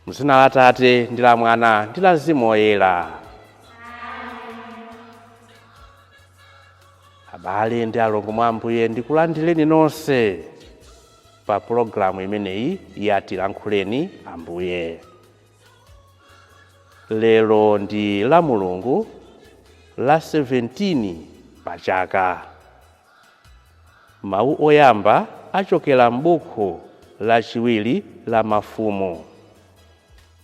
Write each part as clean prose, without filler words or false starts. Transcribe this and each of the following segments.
Mzina la Atate ndi la Mwana ndi la Mzimu Woyera. Abale ndi alongo mwa Ambuye, ndikulandireni nonse pa pulogalamu imeneyi ya Tilankhuleni Ambuye. Lero ndi la Mulungu la 17 pa chaka. Mawu oyamba achokera m'buku lachiwiri la Mafumu,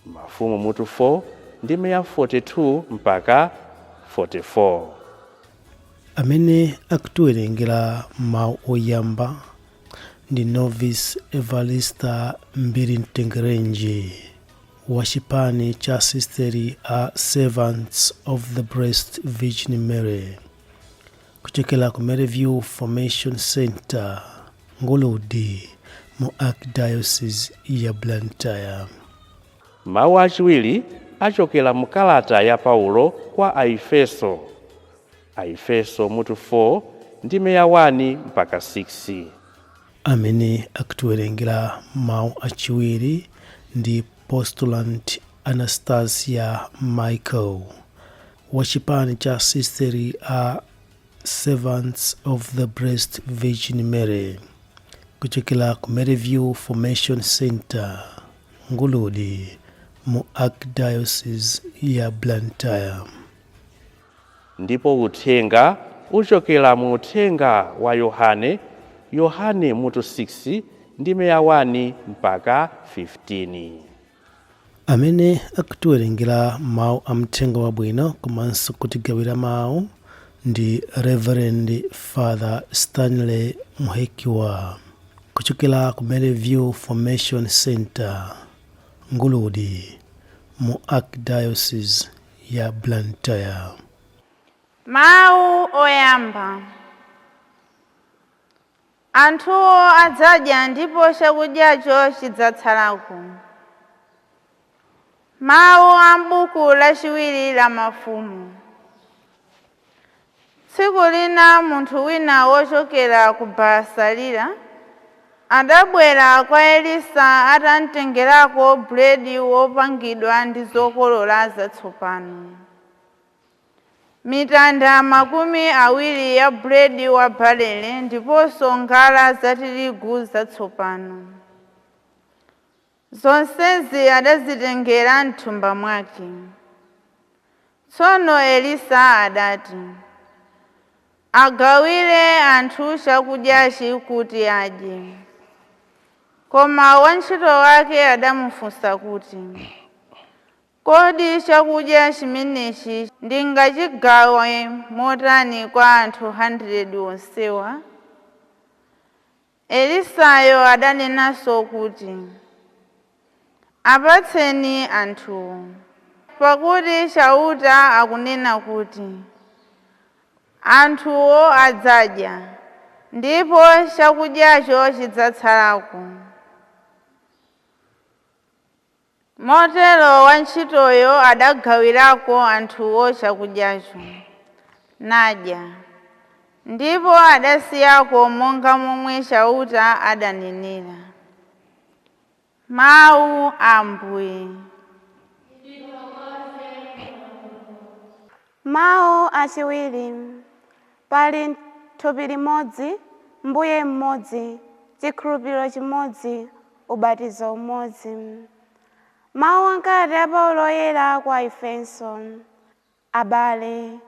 Mafumu mutu 4 ndime ya 42 mpaka 44. Amene akutiwerengera mawu oyamba ndi Novice Evarista Mbiri Mtengerenji wa chipani cha Sisteri a Servants of the Blessed Virgin Mary kuchokera ku Maryview Formation Center, Nguludi, mu Archdiocese ya Blantyre. Mawu achiwiri achokera mu kalata ya Paulo kwa Aefeso, Aefeso mutu 4 ndime ya 1 mpaka 6. Amene akutiwerengera mawu achiwiri ndi Postulant Anastasia Michael wa chipani cha Sisteri a Servants of the Blessed Virgin Mary kuchokera ku Maryview Formation Center, Nguludi, mu Archdiocese ya Blantyre. Ndipo uthenga uchokera mu uthenga wa Yohane, Yohane mutu 6 ndime ya 1 mpaka 15. Amene akutiwerengera mawu a mthenga wabwino komanso kutigawira mawu ndi Reverend Father Stanley Muhekiwa kuchokera ku Maryview Formation Center, Nguludi, mu Archdiocese ya Blantyre. Mawu oyamba. Anthuwo adzadya ndipo chakudyacho chidzatsalako. Mawu a m'buku lachiwiri la Mafumu. Tsiku lina munthu wina wochokera ku Basalira adabwera kwa Elisa atamtengerako buledi wopangidwa ndi zokolola zatsopano, mitanda 20 ya buledi wa barele ndiponso ngala za tirigu zatsopano. Zonsezi adazitengera m'thumba mwake. Tsono Elisa adati, "Agawire anthu chakudyachi kuti adye." Koma wantchito wake adamufunsa kuti, "Kodi chakudya chimenechi ndingachigawe motani kwa anthu 100 onsewa?" Elisayo adanenanso kuti, "Apatseni anthuwo, pakuti Chauta akunena kuti, 'Anthuwo adzadya, ndipo chakudyacho chidzatsalako.'" Motero wantchitoyo adagawirako anthuwo chakudyacho, nadya, ndipo adasiyako monga momwe Chauta adanenera. Mawu a Ambuye. Mawu achiwiri. Pali thupi limodzi, Mbuye mmodzi, chikhulupiriro chimodzi, ubatizo umodzi. Mawu ankati a Paulo oyera kwa Aefeso. Abale,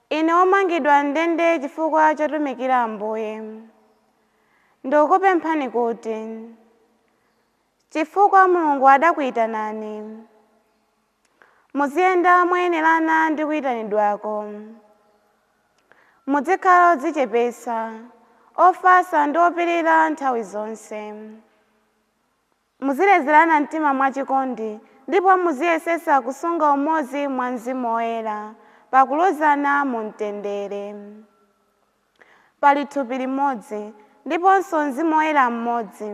ine womangidwa m'ndende chifukwa chotumikira Ambuye, ndikukupemphani kuti, chifukwa Mulungu adakuyitanani, muziyenda moyenerana ndi kuyitanidwako. Muzikhala odzichepetsa, ofatsa ndi opirira nthawi zonse. Muzilezerana mtima mwachikondi ndipo muziyesetsa kusunga umodzi mwa Mzimu Woyera pakulozana mu mtendere. Pali thupi limodzi ndiponso Mzimu Woyera mmodzi,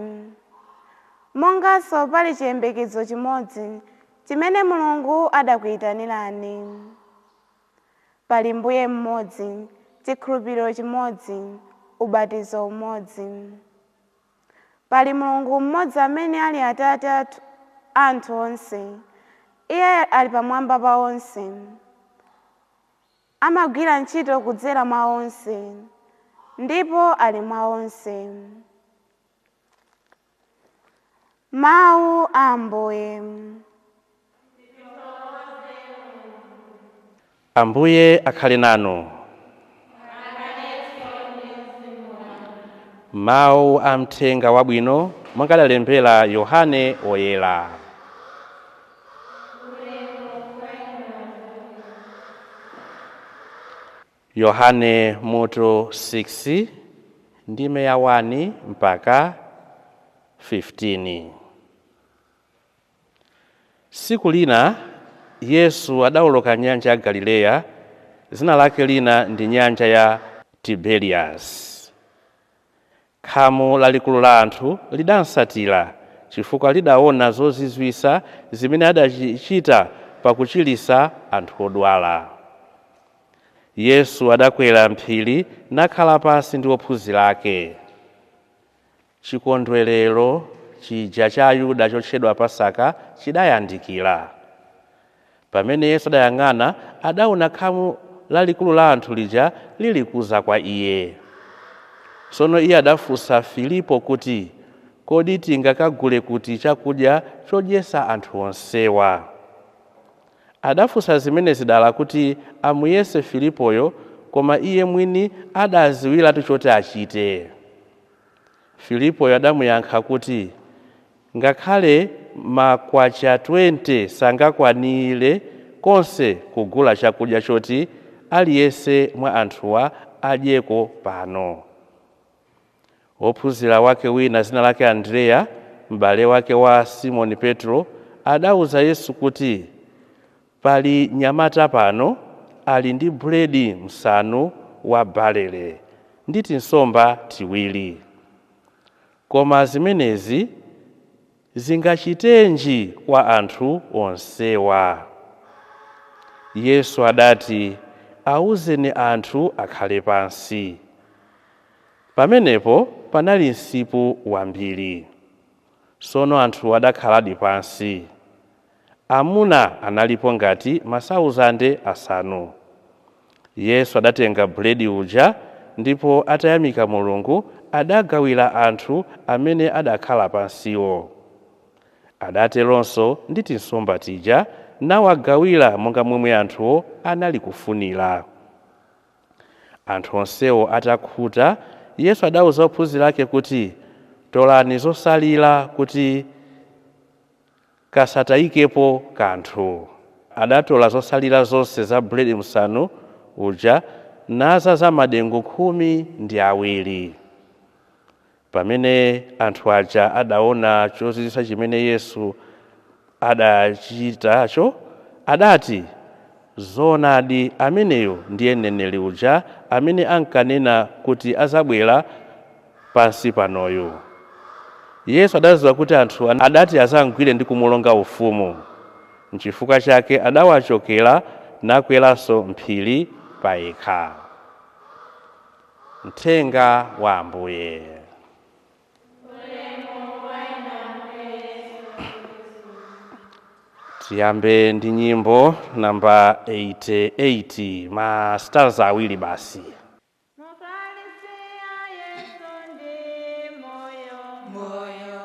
monganso pali chiyembekezo chimodzi chimene Mulungu adakuyitanirani. Pali Mbuye mmodzi, chikhulupiriro chimodzi, ubatizo umodzi. Pali Mulungu mmodzi amene ali Atate anthu onse. Iye ali pamwamba pa onse, amagwira ntchito kudzera mwa onse, ndipo ali mwa onse. Mawu a Ambuye. Ambuye akhale nanu. Mawu a mthenga wabwino monga Yohane Woyera. Yohane mutu 6 ndime ya 1 mpaka 15. Siku lina Yesu adawoloka nyanja ya Galileya, zina lake lina ndi nyanja ya Tiberias. Khamu lalikulu la anthu lidansatira chifukwa lidaona zozizwisa zimene adachichita pakuchilisa anthu odwala. Yesu adakwera mphiri nakhala pansi ndi ophunzira ake. Chikondwerero chija cha Ayuda chotchedwa Pasaka chidayandikira. Pamene Yesu adayang'ana, adaona khamu lalikulu la anthu lija lilikuza kwa iye. Tsono iye adafunsa Filipo kuti, kodi tingakagule kuti chakudya chodyesa anthu onsewa? Adafunsa zimene zidala kuti amuyese Filipoyo, koma iye mwini adaziwiratu choti achite. Filipoyo adamuyankha kuti, ngakhale makwacha 20 sangakwanire konse kugula chakudya choti aliyense mwa anthuwa adyeko pano. Wophunzira wake wina zina lake Andreya, m'bale wake wa Simoni Petro, adawuza Yesu kuti, pali nyamata pano ali ndi buledi msanu wa barele ndi tinsomba tiwiri, koma zimenezi zingachitenji kwa anthu onsewa? Yesu adati, awuzeni anthu akhale pansi. Pamenepo panali msipu wambiri. Tsono anthu adakhaladi pansi. Amuna analipo ngati 5,000. Yesu adatenga buledi uja ndipo atayamika Mulungu adagawira anthu amene adakhala pansiwo. Adateronso ndi tinsomba tija nawagawira monga momwe anthuwo anali kufunira. Anthu onsewo atakhuta, Yesu adawuza ophunzira ake kuti, tolani zosalira kuti kasatayikepo kanthu. Adatola zosalira zonse za buledi msanu uja naza za madengu 12. Pamene anthu aja adaona chozizwitsa chimene Yesu adachitacho, adati, zoonadi ameneyo ndiye mneneri uja amene ankanena kuti azabwera pansi panoyo. Yesu adadziwa kuti anthu adati azamgwire ndi kumulonga ufumu. Nchifukwa chake adawachokera nakweranso mphiri payekha. Mthenga wa Ambuye. Tiyambe ndi nyimbo namba 88, ma stars awiri basi. Moyo.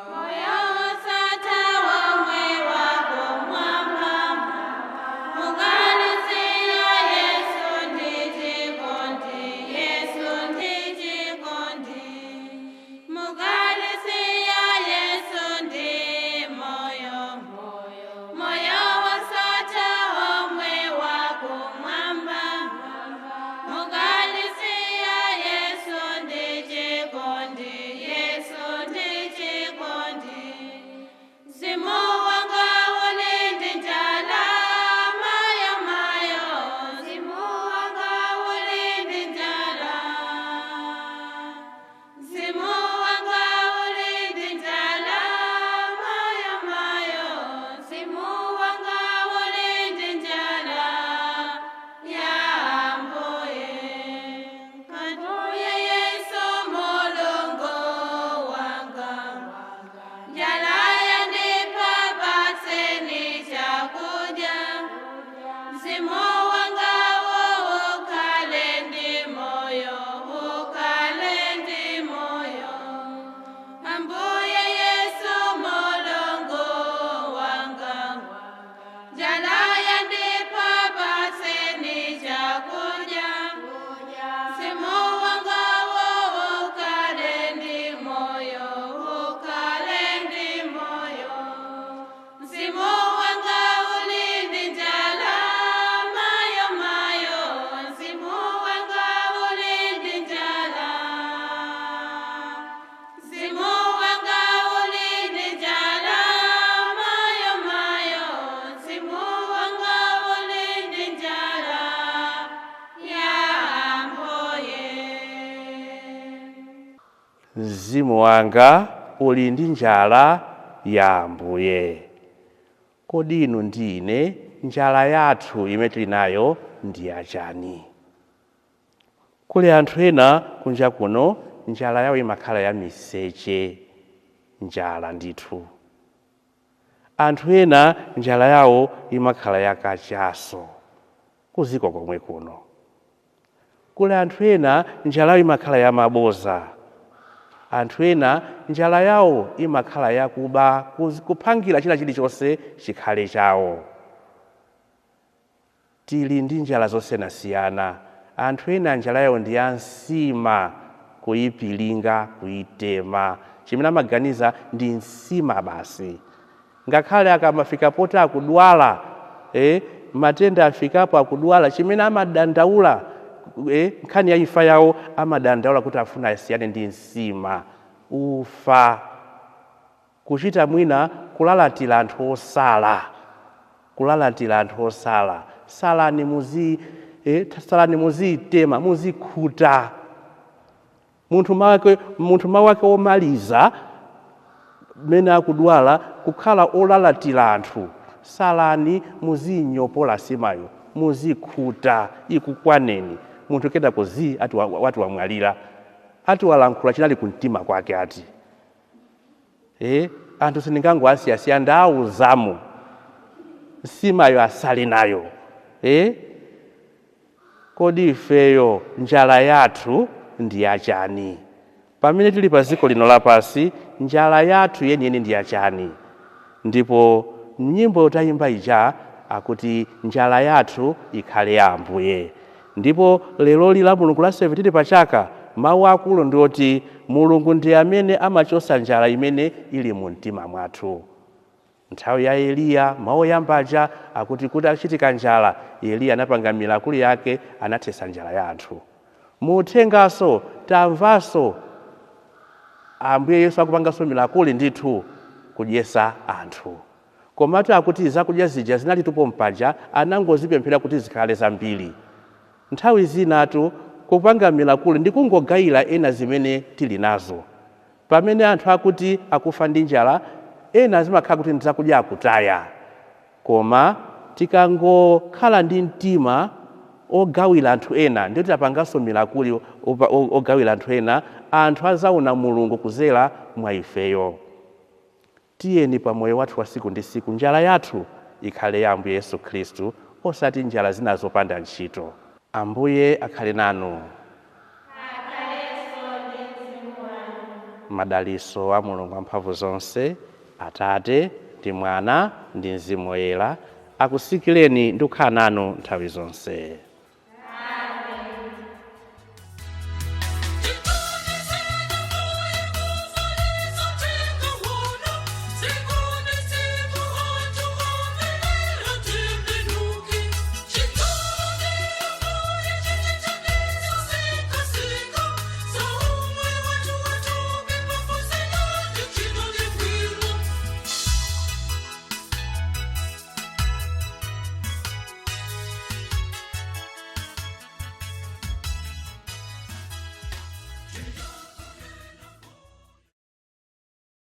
Mzimu wanga uli ndi njala ya Ambuye. Kodi inu ndi ine njala yathu imene tili nayo ndi yachani? Kuli anthu ena kunja kuno njala yawo imakhala ya miseche, njala ndithu. Anthu ena njala yawo imakhala ya kachaso kuziko komwe kuno. Kuli anthu ena njala yawo imakhala ya maboza. Anthu ena njala yawo imakhala yakuba, kuphangira china chilichonse chikhale chawo. Tili ndi njala zosiyanasiyana. Anthu ena njala yawo ndi ya nsima, kuyipilinga, kuyitema. Chimene amaganiza ndi nsima basi. Ngakhale akamafika poti akudwala, matenda afikapo akudwala, chimene amadandaula, nkhani ya imfa yawo amadandaula kuti afuna asiyane ndi nsima, ufa. Kuchita mwina kulalatira anthu osala, kulalatira anthu osala. Salani salani muzitema, muzikhuta. Munthu mawu ake omaliza mene akudwala kukhala olalatira anthu. Salani muzinyopola simayo, muzikhuta, ikukwaneni. Munthu kena kuzi ati wati wamwalira, ati walankhula chinali kumtima kwake ati. Anthu sindingangoasiyasiya ndawuzamo nsimayo asale nayo. Kodi ifeyo njala yathu ndi yachani? Pamene tili pa dziko lino lapasi, njala yathu yeniyeni ndi yachani? Ndipo nyimbo tayimba ija akuti njala yathu ikhale ya Ambuye. Ndipo lero la Mulungu la 17 pachaka, mawu akulu ndi oti Mulungu ndi amene amachosa njala imene ili mu mtima mwathu. Nthawi ya Eliya, mawu oyambaja akuti kuti achitika njala, Eliya anapanga milakuli yake, anathesa njala ya anthu. Muthengaso tamvaso Ambuye Yesu akupanganso milakuli ndithu kudyesa anthu. Komatu akuti zakudya zija zinali tupo mpaja, anangozipemphera kuti zikhale zambiri. Nthawi zinatu kupanga milakuli ndi kungogayira ena zimene tili nazo. Pamene anthu akuti akufa ndi njala, ena zimakhala kuti ndi zakudya akutaya. Koma tikangokhala ndi mtima ogawira anthu ena, ndiye tapanganso milakuli ogawira anthu ena, anthu azaona Mulungu kuzera mwa ifeyo. Tiyeni pa moyo wathu wa siku ndi siku, njala yathu ikhale ya Ambuye Yesu Khristu, osati njala zina zopanda ntchito. Ambuye akhale nanu. Madaliso a Mulungu amphamvu zonse, Atate ndi Mwana ndi Mzimu Woyera, akusikireni ndi kukhala nanu nthawi zonse.